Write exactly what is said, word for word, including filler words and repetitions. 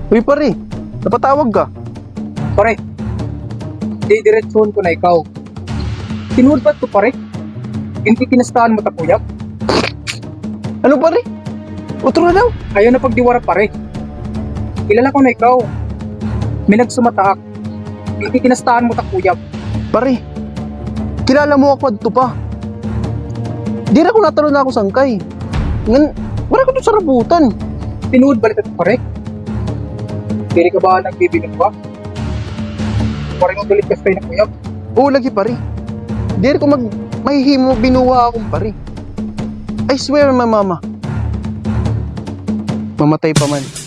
Uy, pare, napatawag ka? Pare, didiretsohon ko na ikaw. Tinuod ba ito, pare? Ginkikinastaan mo ta, kuya? Ano, pare? Utro na daw? Ayaw na pagdiwara, pare. Kilala ko na ikaw. May nagsumataak. Ginkikinastaan mo ta, kuya. Pare, kilala mo ako adto pa. Diri ako natalon ako sangkay. Ngan, wala ko to sarabutan. Tinuod ba ito, pare? Diri ka ba nagbibinuwa? Pare, mo galit ka sa na, kuya? Oo, lagi, pare. Diri ko mag-, mahihimo binuwa akon pare. I swear, my mama. Mamatay pa man.